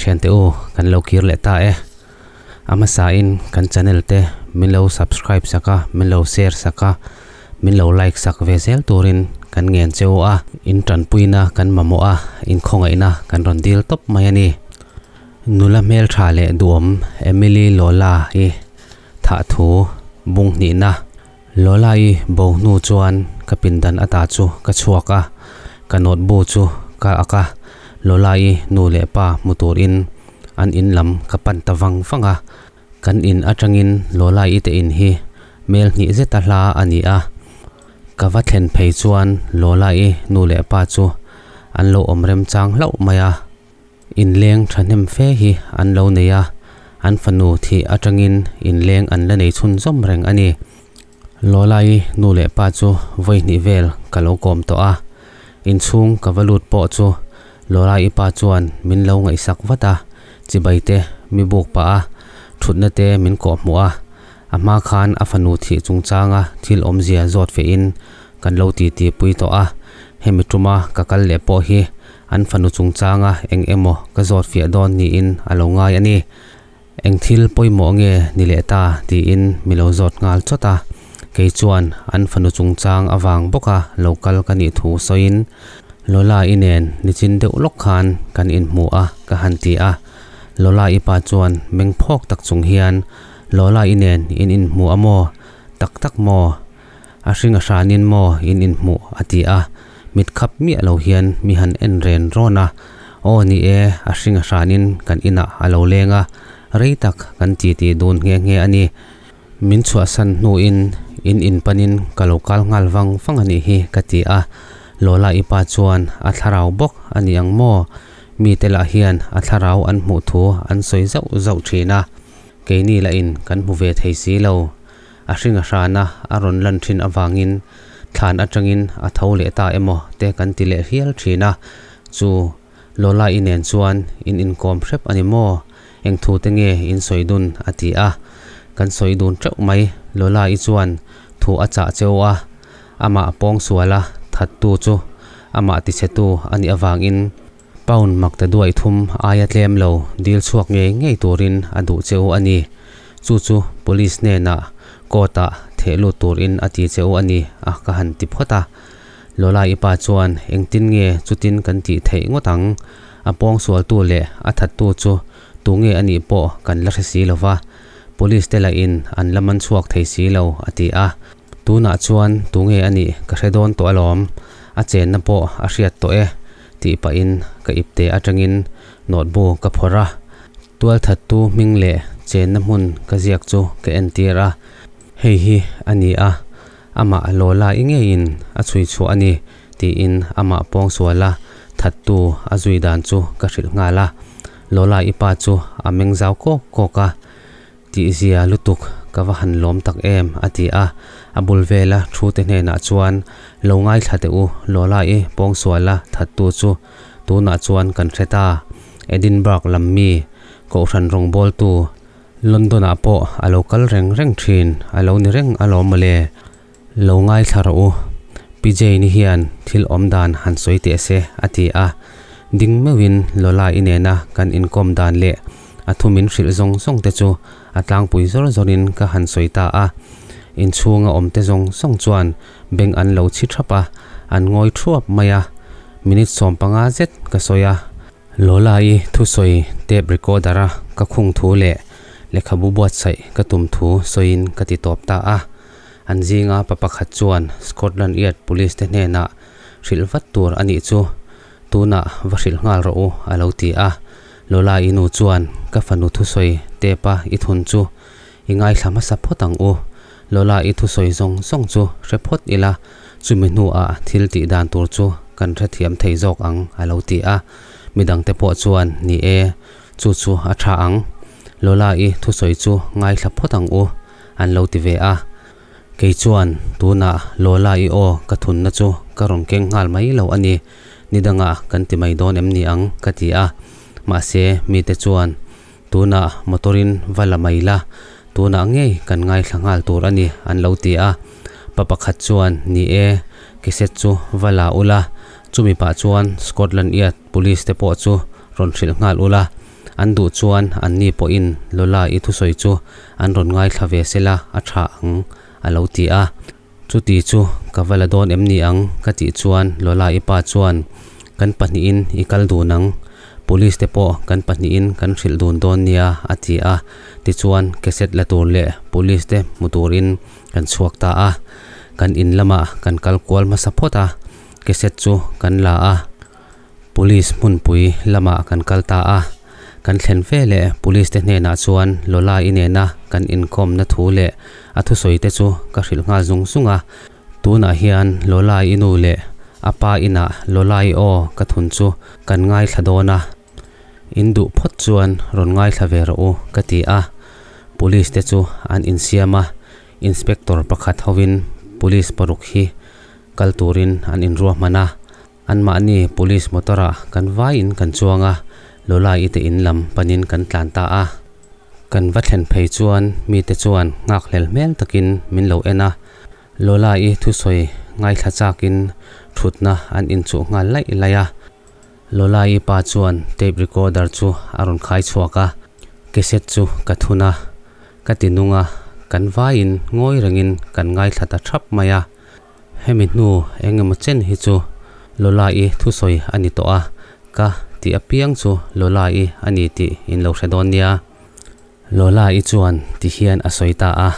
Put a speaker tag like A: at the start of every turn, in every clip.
A: Thiante u kan lo kir leh ta e. A hmasa in kan channel te min lo subscribe sak a, min lo share sak a, min lo like sak ve zel turin kan ngen che u a. In tanpuina kan mamawh a, in khawngaihna kan rawn dil tawp mai a ni. Nula hmeltha leh duhawm Emily Lola hi thah thu bung hnihna Lola-i bo hnu chuan ka pindan ata chu ka chhuak a, ka note bu chu ka ak a, Lola-i nu leh pa hmu turin an in lam ka pan ta vang vang a, kan in atangin Lola-i te in hi mel hnih zeta hla a ni a, ka va thlen phei chuan Lola-i nu leh pa chu an lo awm remchang hlauh mai a. Inleng thahnem fe hi an lo nei a, an fanu thih atangin inleng an la nei chhunzawm reng a ni. Lawlai nu leh pa chu vawi hnih vel ka lo kawm tawh a, inchhung ka va lut pawh chu Lawlai pa chuan min lo ngaihsak vat a, chibai te mi buk pah a, thutna te min kawh hmuh a, a hma khan a fanu thih chungchanga thil awmzia zawt fehin kan lo titi pui tawh a, hemi tuma ka kal leh pawh hi An fanu chungchanga eng emaw ka zawt fiah dawn niin a lo ngai a ni. Eng thil pawimawh nge ni leh ta tiin mi lo zawt nghal chawt a. Kei chuan an fanu chungchang avang bawka lo kal ka nih thu sawiin Lola-i nen nichin deuh lawk khan kan inhmu a ka han ti a. Lola-i pa chuan meng phawk tak chung hian Lola-i nen in inhmu a maw? Tak tak maw? A hring a hranin maw in inhmuh a ti a. Mit khap miah lo hian mi han en ren rawn a, Aw ni e, a hring a hranin kan inah a lo leng a, rei tak kan titi dun nghe nghe a ni. Min chhuahsan hnuin in in panin ka lo kal nghal vang vang a nih hi ka ti a, Lola i pa chuan a thlarau bawk a ni ang maw? Mite lah hian a thlarau an hmuh thu an sawi zauh zauh thin a, keini lahin kan hmu ve thei si lo. A hring a hrana a rawn lan thin avangin thlan atangin a tho leh ta emaw te kan ti leh hial thin a, chu Lola-i nen chuan in inkawm hrep a ni maw? Eng thu te nge in sawi dun? a ti a, kan sawi dun teuh mai. Lola-i chuan thu a chah cheu a, amah pawngsuala thattu chu amah tichhetu a nih avangin Pound makta duai thum aia tlem lo dil chhuak ngei ngei turin a duh che u a ni. Chu chu Police hnenah court ah theh lut turin a ti che u a ni a ka han ti phawt a. Lola i pa chuan engtin nge chutin kan tih theih ngawt ang? A pawngsualtu leh a thattu chu tu nge a nih pawh kan la hre si lo va, Police te lahin an la man chhuak thei si lo a ti a. Tunah chuan tu nge a nih ka hre dawn tawh alawm, a chenna pawh a hriat tawh e tih pahin ka ipte atangin note bu ka phawrh a, tualthattu hming leh chenna hmun ka ziak chu ka entir a, hei hi a ni a, amah Lola i ngeiin a chhui chhuah a ni tiin amah pawngsuala thattu a zui dan chu ka hrilh nghal a, Lola i pa chu a meng zau kawk kawk a. Tihzia lutuk ka va han lawm tak em, a ti a. A bul vela thu te hnenah chuan, Lo ngaithla teh u, Lola-i pawngsuala thattu chu tunah chuan kan hre ta. Edinburgh lam mi, Kohhran rawngbawltu, London-ah pawh a lo kal reng reng thin, a lo ni reng alawm mawle. Lo ngaithla rawh u, Pi Jane-i hian thil awm dan han sawi teh se, a ti a. Ding meuhin Lola-i nena kan inkawm dan leh a thu min hrilh zawng zawng te chu a tlangpui zawr zawrin ka han sawi ta a. Inchhunga awm te zawng zawng chuan beng an lo chhi thap a, an ngawi thuap mai a. Minute 15 zet ka sawi a. Lola-i thusawi tape recorder-a ka khung thu leh lehkhabu buatsaih ka tum thu sawiin ka ti tawp ta a. An zinga pa pakhat chuan Scotland Yard Police te hnenah hrilh vat tur a nih chu tunah va hrilh nghal rawh u a lo ti a. Lola i nu chuan ka fanu thusawi tape-a i thun chu i ngaithla hmasa phawt ang u. Lola i thusawi zawng zawng chu hre phawt ila chumi hnuah thil tih dan tur chu kan hrethiam thei zawk ang a lo ti a. Midangte pawh chuan ni e, chu chu a tha ang. Lola i thusawi chu ngaithla phawt ang u. An lo ti ve a, kei chuan tunah Lola i aw ka thunna chu ka rawn keng nghal mai lo a ni, ni dangah kan ti mai dawn em ni ang ka ti a, mahse mite chuan tunah motor-in va la mai la, tunah ngei kan ngaithla nghal tur a ni an lo ti a, pa pakhat chuan ni e, cassette chu va la ula, chumi pah chuan Scotland Yard Police te pawh chu rawn hrilh nghal ula. An duh chuan anni pawhin Lola i thusawi chu an rawn ngaithla ve sela a tha ang a lo ti a. Chuti chu ka va la dawn em ni ang ka tih chuan Lola i pa chuan kan pahnihin i kal dun ang, police te pawh kan pahnihin kan hrilh dun dawn nia a ti a. Tichuan cassette la tur leh police te hmu turin kan chhuak ta a. Kan in lamah kan kal kual hmasa phawt a, cassette chu kan la a. Police hmunpui lamah kan kal ta a, kan thlen fe leh police te hnenah chuan Lola i nena kan inkhawmna thu leh a thusawi te chu ka hrilh nghal zung zung a. Tunah hian Lola i nu leh a pa inah Lola i aw ka thun chu kan ngaithla dawn a, in duh phawt chuan rawn ngaithla ve rawh u ka ti a. Police te chu an insiam a, inspector pakhat hovin police paruk hi kal turin an inruahman a. Anmahni police motor ah kan vaiin kan chuang a, Lola i te in lam panin kan tlan ta a. Kan va thlen phei chuan mite chuan nghakhlel hmel takin min lo en a, Lola i thusawi ngaithla chakin thutna an inchuh nghal laih laih a. Lola i pa chuan tape recorder chu a rawn khai chhuak a, cassette chu ka thun a, ka ti nung a, kan vaiin ngawi rengin kan ngaithla ta thap mai a. Hemi hnu eng emaw chen hi chu Lola-i thusawi a ni tawh a, ka tih apiang chu Lola-i a ni tih in lo hre dawn nia. Lola-i chuan ti hian a sawi ta a,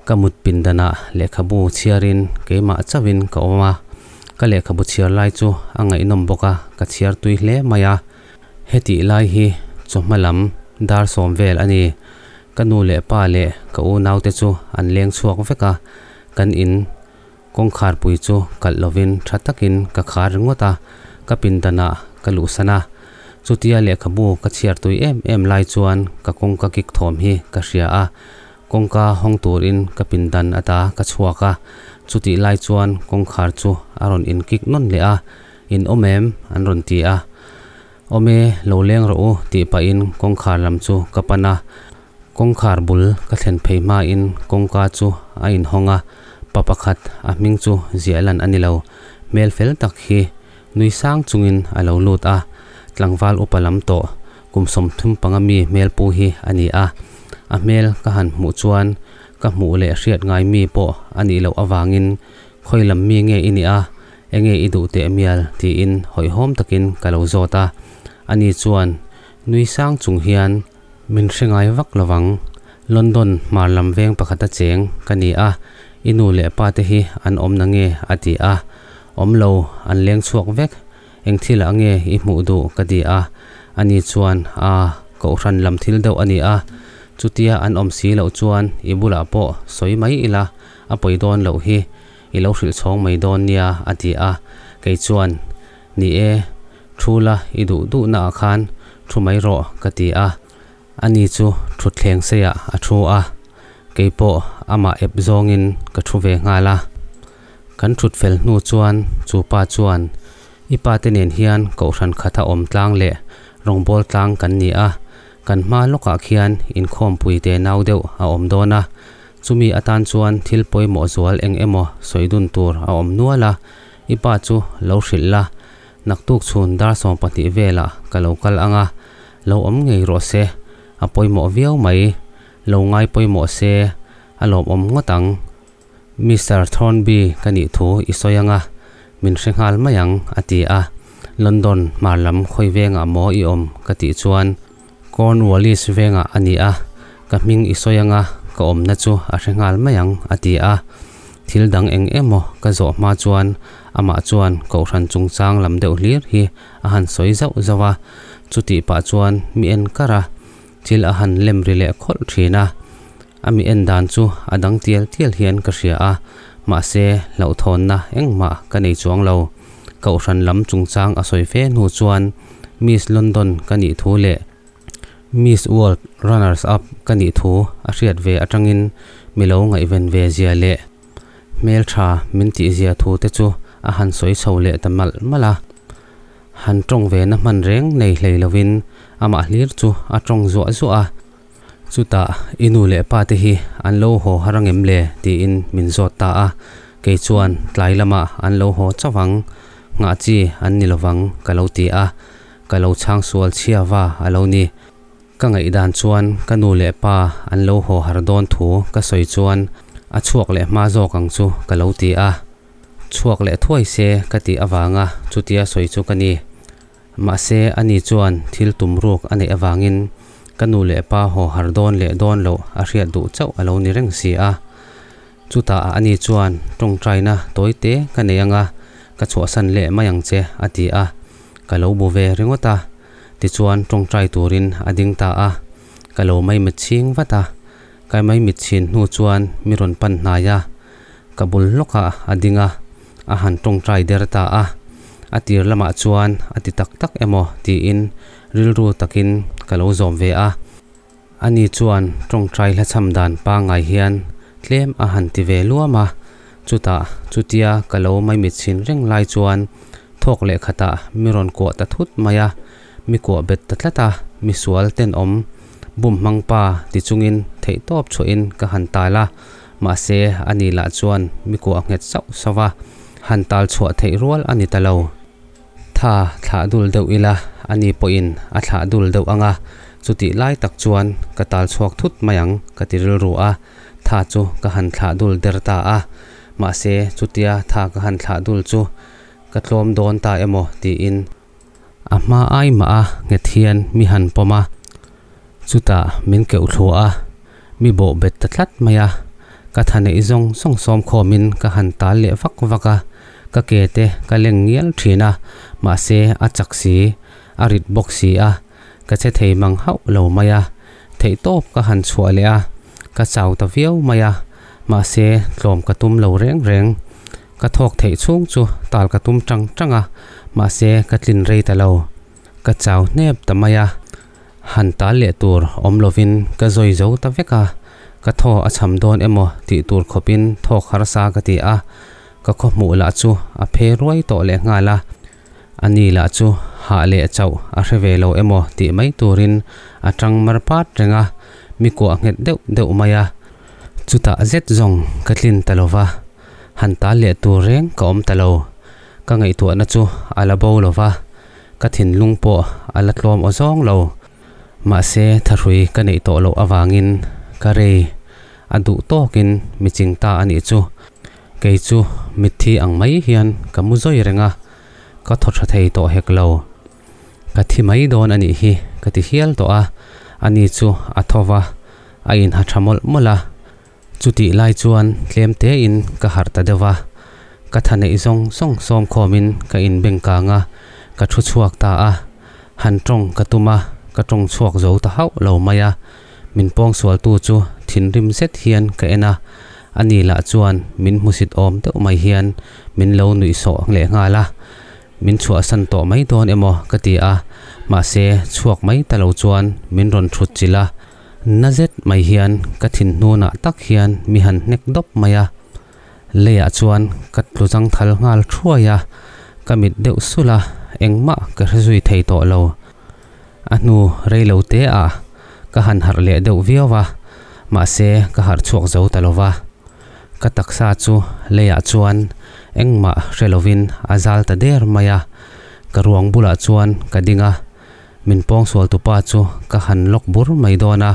A: Ka mut pindanah lehkhabu chhiarin keimah chauhin ka awm a, ka lehkhabu chhiar lai chu a ngaihnawm bawk a, ka chhiar tui hle mai a. Hetih lai hi chawhma lam dar sawm vel a ni. Ka nu leh pa leh ka unaute chu an leng chhuak vek a, Kan in kawngkhar pui chu kalh lovin tha takin ka khar ringawt a, ka pindanah ka luhsan a. Chutia lehkhabu ka chhiar tui em em lai chuan ka kawngka kik thawm hi ka hria a, kawngka hawng turin ka pindan ata ka chhuak a. Chutih lai chuan kawngkhar chu a rawn in kik nawn leh a, In awm em? an rawn ti a. Awm e, lo leng rawh u tih pahin kawngkhar lam chu ka pan a. Kawngkhar bul ka thlen phei hmain kawngka chu a inhawng a, pa pakhat a hming chu ziah lan a ni lo. Hmel fel tak hi nui sang chungin a lo lut a, tlangval upa lam tawh kum 35 mi hmel pu hi a ni a. A hmel ka han hmuh chuan ka hmuh leh hriat ngai mi pawh a nih loh avangin khawi lam mi nge i nih a, enge i duh teh mial tiin hawihhawm takin ka lo zawt a. Ani chuan nui sang chung hian Min hre ngai vak lovang. London hmar lam veng pakhata cheng ka ni a, i nu leh pa te hi an awm na nge a ti a. Awm lo, an leng chhuak vek. Eng thil ah nge i hmuh duh ka ti a. Ani chuan, Aa, kohhran lam thil deuh a ni a. Chutia an awm si loh chuan i bulah pawh sawi mai ila a pawi dawn loh hi i lo hrilh chhawng mai dawn nia a ti a. Kei chuan, Ni e, Thu la i duh duhna ah khan thu mai rawh ka ti a, ani chu thutthleng seiah a thu a, keipawh amah ep zawngin ka thu ve nghal a. Kan thut fel hnu chuan chu pa chuan, I pa te nen hian kohhran khata awm tlang leh rawngbâwl tlang kan ni a, kan hma lawkah khian inkhawmpui te nau deuh a awm dawn a, chumi atan chuan thil pawimawh zual eng emaw sawi dun tur a awm nual a, i pa chu lo hrilh la, Naktuk chhun dar 12 velah ka lo kal ang a, lo awm ngei rawh se, a pawimawh viau mai, lo ngai pawimawh se, a lawmawm ngawt ang. Mister Thornby ka nih thu i sawi ang a, min hre nghal mai ang, a ti a. London hmar lam khawi vengah maw i awm ka tih chuan Cornwallis vengah a ni a, ka hming i sawi anga ka awmna chu a hre nghal mai ang, a ti a. Thil dang eng emaw ka zawh hma chuan amah chuan kohhran chungchang lam deuh hlir hi a han sawi zauh zauh a, chutih pah chuan mi en kar a, thil a han lem ri leh khawlh thin a. A mi en dan chu a dang tial tial hian ka hria a, mahse hlauhthawnna engmah ka nei chuang lo. Kohhran lam chungchang a sawi fe hnu chuan Miss London ka nih thu leh Miss World Runners Up ka nih thu a hriat ve atangin mi lo ngaihven ve zia leh hmeltha min tih zia thu te chu a han sawi chho leh ta malh malh a. Han tawng ve na hman reng nei hlei lovin amah hlir chu a tawng zuah zuah a. Chutah i nu leh pa te hi an lo haw har angem le? tiin min zawt ta a, kei chuan tlai lamah an lo haw chauh ang, nghah chi an ni lovang ka lo ti a, ka lo chhang sual chhia va a lo ni. Ka ngaihdan chuan ka nu leh pa an lo haw har dawn thu ka sawi chuan a chhuak leh hma zawk ang chu ka lo ti a. Chhuak leh thuai se ka tih avanga chutia sawi chu ka ni. Mahse ani chuan thil tum ruk a neih avangin ka nu leh pa haw har dawn leh dawn loh a hriat duh chauh a lo ni reng si a. Chutah ani chuan tawngtaina tawi te ka nei anga ka chhuahsan leh mai ang che a ti a, ka lo bu ve ringawt a. Tichuan tawngtai turin a ding ta a, ka lo maimit chhing vat a. Ka maimit chhin hnu chuan mi rawn pan hnai a, ka bul hlawkah a ding a, a han tawngtai der ta a. A tir lamah chuan a ti tak tak emaw tiin rilru takin ka lo zawm ve a. Ani chuan tawngtai hlachham dan pangngai hian tlem a han ti ve luam a, chutah chutia ka lo maimit chhin reng lai chuan thawk leh khatah mi rawn kuah ta thut mai a, mi kuah bet ta tlat a, mi sual tenawm bum hmang pa ti chungin theihtawp chhuahin ka han tal a, mahse ani lah chuan mi kuah nghet sauh sauh a, han tal chhuah theih rual a ni ta lo. Tha thlah dul deuh ila, ani pawhin a thlah dul deuh ang a, chutih lai tak chuan ka tal chhuak thut mai ang ka ti rilru a, tha chu ka han thlah dul der ta a, mahse chutia tha ka han thlah dul chu ka tlawm dawn ta emaw tiin a hma ai mah a nghet hian mi han pawm a, chutah min keuh thluah a, mi bawh bet ta tlat mai a, ka tha neih zawng zawng sawm khawmin ka han tal leh vak vak a, ka ke te ka leng ngial thin a, mahse a chak si, a rit bawk si a, ka che thei mang hauh lo mai a, theihtawp ka han chhuah leh a, ka chau ta viau mai a, mahse tlawm ka tum lo reng reng, ka thawk theih chhung chu tal ka tum tang tang a, mahse ka tlin rei ta lo, ka chau hnep ta mai a. Han tal leh tur awm lovin ka zawi zo ta vek a, ka thaw a cham dawn emaw tih tur khawpin thawk harsa ka ti a, ka khaw hmuh lah chu a phe ruai tawh leh nghal a, ani lah chu hah leh chauh a hre ve lo emaw tih mai turin a tang mar pat reng a, mi kuah nghet deuh deuh mai a, chutah zet zawng ka tlin ta lo va, han tal leh tur reng ka awm ta lo, ka ngaihtuahna chu a la bo lo va. Ka thinlung pawh a la tlawm aw zawng lo. Mahse thahrui ka neih tawh loh avangin ka rei a duh tawkin mi ching ta a nih chu. Kei chu mitthi ang mai hian ka mu zawi reng a, ka thaw tha thei tawh hek lo. Ka thi mai dawn a nih hi ka ti hial tawh a, ani chu a tho va, a inha tha mawlh mawlh a. Chutih lai chuan tlem tein ka harh ta deuh a, ka tha neih zawng zawng sawm khawmin ka inbeng kang a, ka thu chhuak ta a. Han tawng ka tum a, ka tawng chhuak zo ta hauh lo mai a. Min pawngsualtu chu thinrim zet hian ka en a, ani lah chuan min hmusit awm deuh mai hian min lo nuihsawh leh nghal a. Min chhuahsan tawh mai dawn emaw ka ti a, mahse chhuak mai ta lo chuan min rawn thut chilh a. Na zet mai hian ka thinhnunah tak hian mi han hnek dawp mai a, leiah chuan ka tlu zang thal nghal thuai a, ka mit deuh sulh a, engmah ka hre zui thei tawh lo. A hnu rei lo te ah ka han harh leh deuh viau a, mahse ka harh chhuak zo ta lo va. Ka taksa chu leiah chuan engmah hre lovin a zal ta der mai a, ka ruang bulah chuan ka ding a, Min pawngsual tupa chu ka han lawk bur mai dawn a,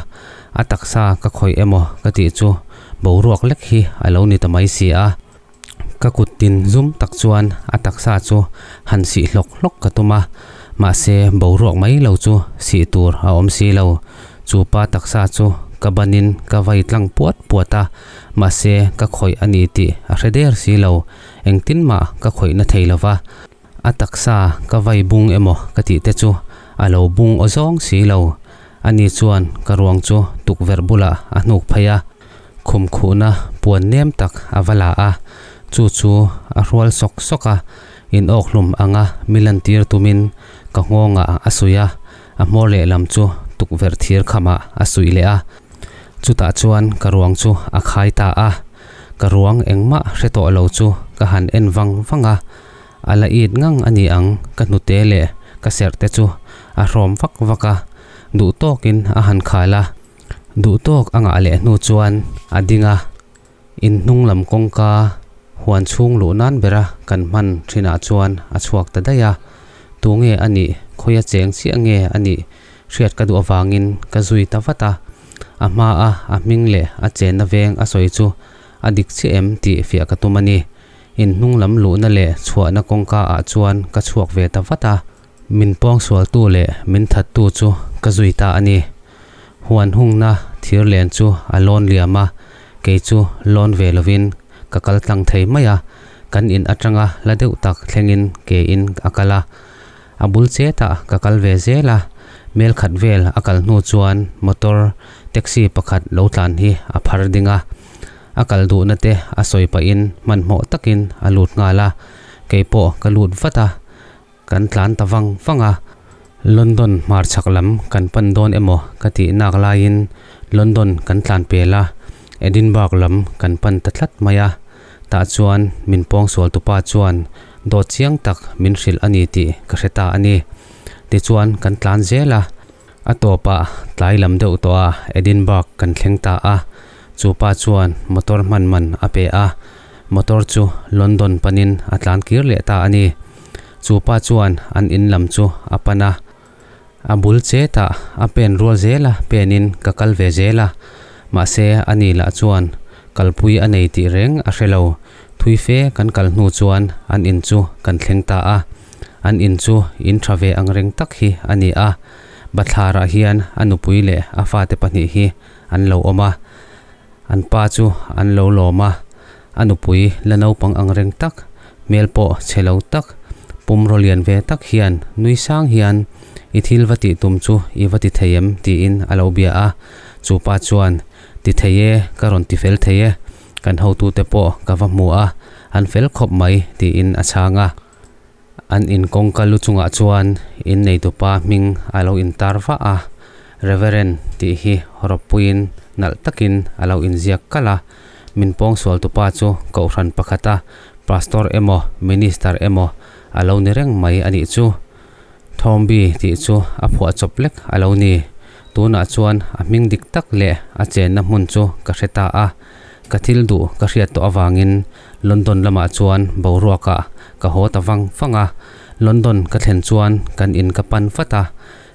A: a taksa ka khawih emaw ka tih chu boruak lek hi a lo ni ta mai si a. Ka kut tin zum tak chuan a taksa chu han sih hlawk hlawk ka tum a, mahse boruak mai lo chu sih tur a awm si lo. Chu pa taksa chu ka banin ka vai tlang puat puat a, mahse ka khawih a ni tih a hre der si lo, engtin mah ka khawih na thei lo va. A taksa ka vai bung emaw ka tih te chu a lo bung aw zawng si lo. Ani chuan ka ruang chu tukverh bulah a hnuk phei a, khum khuhna puan nem tak a va la a, chu chu a hrual sawk sawk a, in awk hlum anga mi lantir tumin ka nghawngah a suih a, a hmawr lehlam chu tukverh thir khamah a suih leh a, chutah chuan ka ruang chu a khai ta a, ka ruang engmah hre tawh lo chu ka han en vang vang a. A la it ngang a ni ang, ka hnute leh ka serh te chu a hrawm vak vak a, duh tawkin a han khal a. Duh tawk a ngah leh hnu chuan a ding a, in hnung lam kawngka huan chhung luh nan bera kan hman thinah chuan a chhuak ta daih a, tunge a nih, khawia cheng chiah nge a nih? hriat ka duh avangin ka zui ta vat a. A hma a a hming leh a chenna veng a sawi chu a dik chiah em tih fiah ka tum a ni. In hnung lam luhna leh chhuahna kawngka ah chuan ka chhuak ve ta vat a. Min pawngsualtu leh min thattu chu ka zui ta a ni. Huan hungna thir len chu a lawn liam a, kei chu lawn ve lovin ka kal tlang thei mai a, kan in atanga la deuh tak thlengin ke in a kal a. A bul chetah ka kal ve zel a, mel khat vel a kal hnu chuan motor taxi pakhat lo tlan hi a phar ding a, a kal duhna te a sawi pahin hmanhmawh takin a lut nghal a, keipawh ka lut vat a. Kan tlan ta vang vang a, London hmarchhak lam kan pan dawn emaw ka tih nak laiin London kan tlan pel a, Edinburgh lam kan pan ta tlat mai a. Tah chuan min pawngsual tupa chuan dawt chiang tak min hrilh a ni tih ka hre ta a ni. Tichuan kan tlan zel a, a tawpah tlai lam deuh tawh a Edinburgh kan thleng ta a. Chu pa chuan motor hman man a pe a, motor chu London panin a tlan kir leh ta a ni. Chu pa chuan an in lam chu a pan a, a bul chetah a pen rual zel a, penin ka kal ve zel a, mahse ani lah chuan kalpui a nei tih reng a hre lo. Thui fe kan kal hnu chuan an in chu kan thleng ta a, an in chu in tha ve ang reng tak hi a ni a, bathlarah hian a nupui leh a fate pahnih hi an lo awm a, An pa chu an lo lawm a, a nupui la naupang ang reng tak, hmel pawh chhe lo tak, pumraw lian ve tak hian nui sang hian, I thil va tih tum chu i va ti thei em? tiin a lo bia a. Chu pa chuan, Ti thei e, ka rawn ti fel thei e, kan hotute pawh ka va hmu a, an fel khawp mai, tiin a chhang a. An in kawngka lu chungah chuan in neitupa hming a lo intar vah a, Reverend tih hi rawppuiin nalh takin a lo inziak kalh a. Min pawngsualtupa chu kohhran pakhata pastor emaw minister emaw a lo ni reng mai a nih chu. Thawmbi tih chu a phuah chawp lek a lo ni. Tunah chuan a hming dik tak leh a chenna hmun chu ka hre ta a, ka thil duh ka hriat tawh avangin London lamah chuan boruakah ka haw ta vang vang a, London ka thlen chuan kan in ka pan vat a,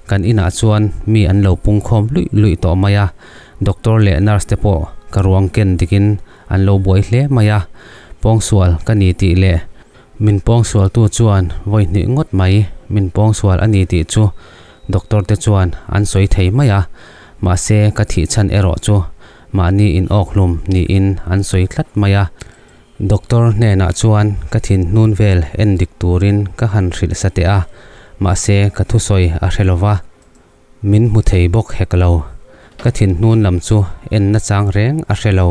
A: kan inah chuan mi an lo pung khawm luih luih tawh mai a, doctor leh nurse te pawh ka ruang ken dikin an lo buai hle mai a, pawngsual ka ni tih leh min pawngsualtu chuan vawi hnih ngawt mai min pawngsual a ni tih chu doctor te chuan an sawi thei mai a, mahse ka thih chhan erawh chu mahni in awk hlum niin an sawi tlat mai a. Doctor hnenah chuan ka thin hnun vel en dik turin ka han hrilh sa teh a, mahse ka thusawi a hre lova, min hmu thei bawk hek lo. Ka thin hnun lam chu en nachang reng a hre lo.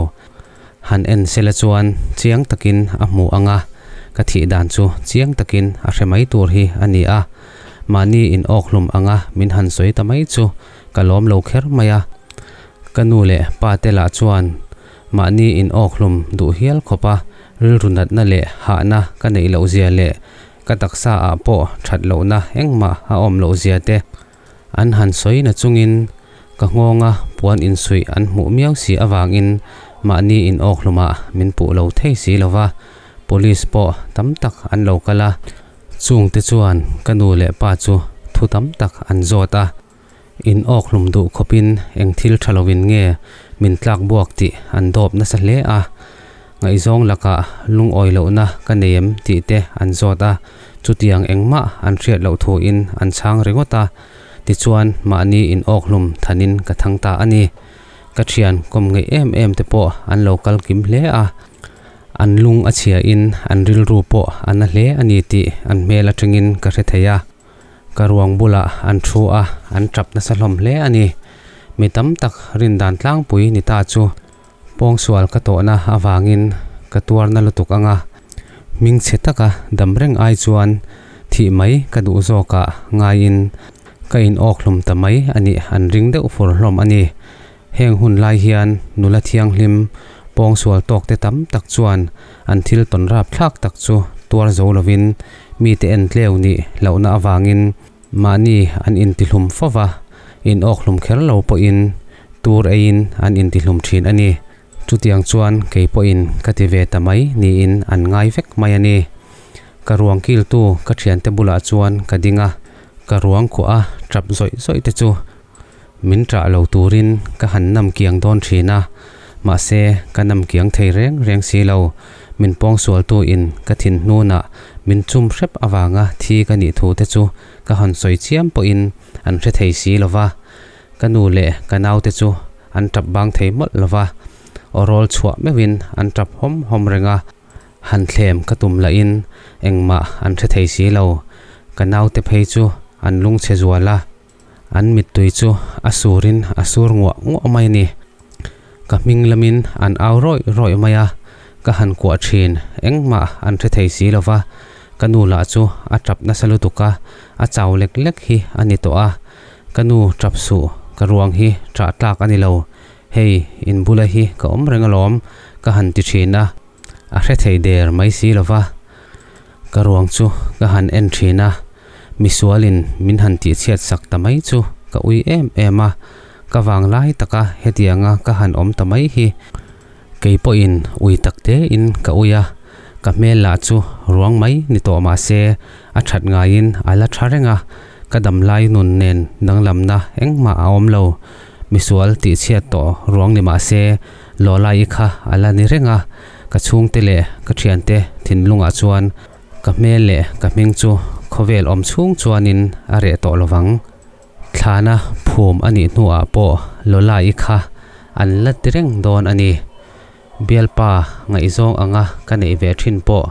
A: Han en sela chuan chiang takin a hmu ang a, ka thih dan chu chiang takin a hre mai tur hi a ni a. Mahni in awk hlum anga min han sawi ta mai chu ka lawm lo kher mai a. Ka nu leh pa te lah chuan mahni in awk hlum duh hial khawp a, rilru natna leh hahna ka neih loh zia leh ka taksa ah pawh that lohna engmah a awm loh zia te an han sawi na chungin ka nghawnga puan insuih an hmuh miau si avangin mahni in awk hlumah min puh lo thei si lo va, police pawh tam tak an lo kal a, chungte chuan ka nu leh pa chu thu tam tak an zawt a. In awk hlum duh khawpin eng thil tha lovin nge min tlak buak tih an dawp nasa hle a. Ngaihzawng lakah lungawi lohna ka nei em tih te an zawt a, chutiang engmah an hriat loh thuin an chhang ringawt a. Tichuan mahni in awk hlum thanin ka thang ta a ni. Ka thian kawm ngeih em em te pawh an lo kal kim hle a. An lung a chhiain an rilru pawh a na hle a ni tih an hmel atangin ka hre thei a. Ka ruang bulah an thu a, an tap nasa hlawm hle a ni. Mi tam tak rindan tlangpui ni ta chu pawngsual ka tawhna avangin ka tuarna lutuk ang a, hmingchhe taka dam reng ai chuan thih mai ka duh zawkah ngaiin ka in awk hlum ta mai a nih an ring deuh fur hlawm a ni. Heng hun lai hian nula thianghlim pawngsual tawk te tam tak chuan an thil tawn rap thlak tak chu tuar zo lovin mite en tleu nih hlauhna avangin mahni an intihlum fo va, in awkhlum kher lo pawhin tur eiin an intihlum thin a ni. Chutiang chuan kei pawhin ka ti ve ta mai niin an ngai vek mai a ni. Ka ruang kiltu ka thiante bulah chuan ka ding a, ka ruang khuah a tap zawih zawih te chu. Min ṭah lo turin ka han nam kiang dawn ṭhin a, mahse ka nam kiang thei reng reng si lo. Min pawngsualtu in ka thin hnunah min chum hrep avanga thi ka nih thu te chu ka han sawi chiam pawhin an hre thei si lo va. Ka nu leh ka naute chu an ṭap bang thei mawlh lo va, aw rawl chhuah meuhin an ṭap hawm hawm reng a. Han thlem ka tum lahin engmah an hre thei si lo. Ka naute phei chu an lungchhe zual a. An mittui chu a surin a sur nguah nguah mai a ni. Ka hming lamin an au rawih rawih mai a, ka han kuah thin, engmah an hre thei si lo va, ka nu lah chu a tap nasa lutuk a, a chau lek lek hi a ni tawh a. Ka nu tap suh, ka ruang hi ṭah tlak a ni lo, hei in bula hi ka awm reng alawm, ka han ti thin a, a hre thei der mai si lo va. Ka ruang chu ka han en thin a, misualin min han tihchhiat sak ta mai chu ka ui em em a, ka vang lai taka hetianga ka han awm ta mai hi kei pawhin ui tak tein ka ui a, ka hmel lah chu ruang mai ni tawh mah se a that ngaiin a la tha reng a, ka damlai nun nen danglamna engmah a awm lo, misual tihchhiat tawh ruang ni mah se Lawlai i kha a la ni reng a, ka chhungte leh ka thiante thinlungah chuan ka hmel leh ka hming chu khawvel awm chhung chuanin a reh tawh lovang. Thlana phum a nih hnuah pawh Lawlai i kha an la ti reng dawn a ni. Bialpa ngaihzawng anga ka neih ve thin pawh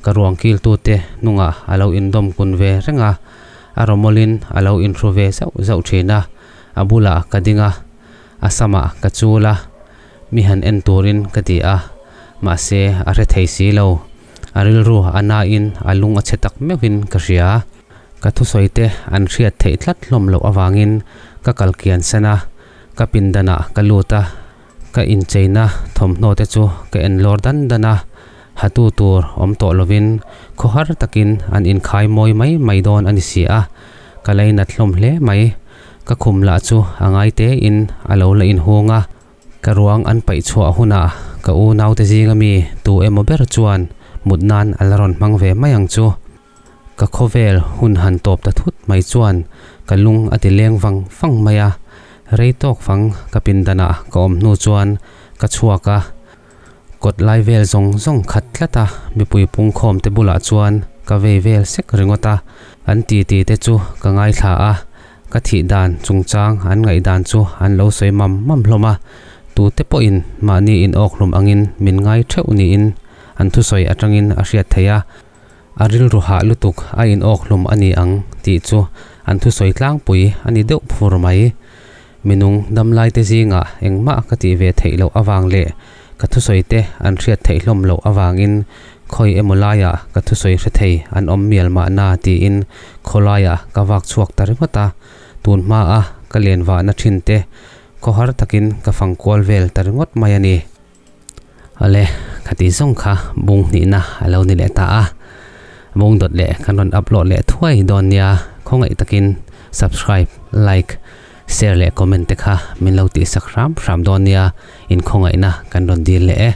A: ka ruang kiltute hnungah a lo indawm kun ve reng a, a rawmawlin a lo inhru ve zauh zauh thin a, a bulah ka ding a. A samah ka chul a, mi han en turin ka ti a, mahse a hre thei si lo. A rilru a nain a lung a chhe tak meuhin ka hria. Ka thusawi te an hriat theih tlat hlawm loh avangin ka kal kian san a, ka pindanah ka lut a, ka incheina thawmhnaw te chu ka en lawr dan dan a, hatu tur awm tawh lovin khawhar takin an inkhai mawi mai mai dawn a ni si a, ka lainat hlawm hle mai. Ka khum lah chu a ngai tein a lo la inhung a, ka ruang an paih chhuah hunah ka unaute zinga mi tu emaw ber chuan mut nan a la rawn hmang ve mai ang chu. Ka khawvel hun han tawp ta thut mai chuan ka lung a ti leng vang vang mai a, rei tawk fang ka pindanah ka awm hnu chuan ka chhuak a, Kawt lai vel zawng zawng khat tlat a, mipui pungkhawm te bulah chuan ka vei vel sek ringawt a, an titi te chu ka ngaithla a, ka thih dan chungchang an ngaihdan chu an lo sawi mam mam hlawm a, tute pawhin mahni in awk hlum angin min ngai theuh niin an thusawi atangin a hriat theih a, a rilru hah lutuk a in awk hlum a ni ang tih chu an thusawi tlangpui a ni deuh phur mai. Minung damlaite zingah engmah ka tih ve theih loh avang leh ka thusawi te an hriat theih hlawm loh avangin khawi emaw laiah ka thusawi hre thei an awm mial mahna tiin khawlaiah ka vak chhuak ta ringawt a, tun hmaa ka len vahna thin te khawhar takin ka fang kual vel ta ringawt mai a ni. Awle, khati zawng kha bung hnihna a lo ni leh ta a, bung dawt leh kan rawn upload leh thuai dawn nia, khawngaih takin subscribe, like, share leh comment te kha min lo tihsak hram hram dawn nia, inkhawngaihna kan rawn dil leh e.